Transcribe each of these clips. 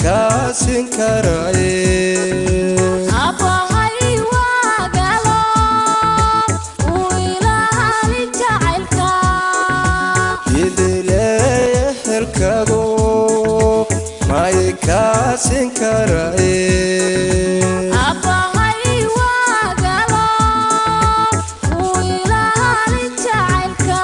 Kaasin karaaye. Aabbahay waa galo uu ilaali jacaylka. Idileeye helkago may kaasin karaaye. Aabbahay waa galo uu ilaali jacaylka.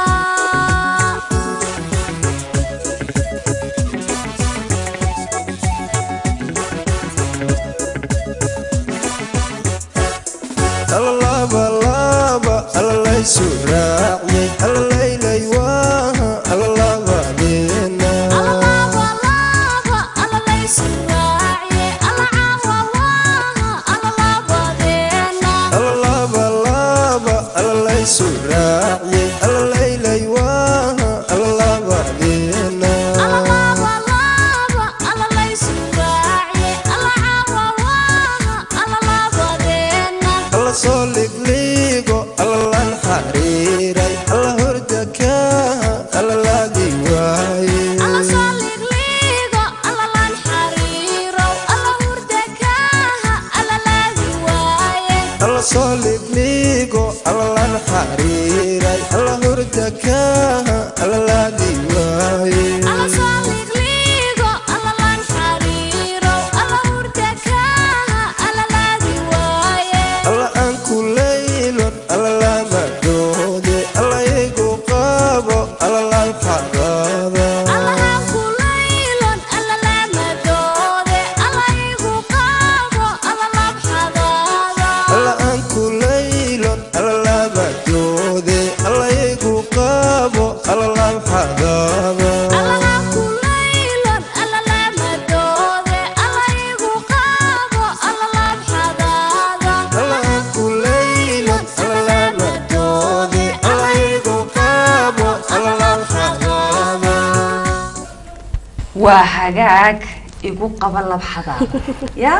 Alalabalaba alalaysu raaciyey alalaylay waaha alalabadeena. Alalabalaba alalaysu raaciye alacaawa waaha alalabadeena. Alalabalaba alalaysu raaciyey alalaylay waaha alalabadeena. Alalabalaba alalaysu raaciye alacaawa waaha alalabadeena. Alla soo ligliigo allalan xariiray alla hordakaaha allalaadi waaye. Alla soo ligliigo allalan xariirow alla hurdakaaha allalaadi waaye. Alla soo ligliigo allalan xariiray alla hordakaaha allalaadi waaye. Alla soo ligliigo allalan xariirow alla hurdakaaha allalaadi waaye. Alla aan ku laylon alla lamadoode alla igu qabo alla lan xadaada. Allahan ku laylon alla lamadoode alla igu qabo alla labxadaada. Alla aan ku laylon alla lamadoode alla igu qabo alla lan xadaada. Allahan ku laylon alla lamadoode alla igu qabo alla labxadaada. Alla aan ku laylon alla lamadoode alla igu qabo alla lan xadaada. Waa hagaag, igu qaba labxadaada ya.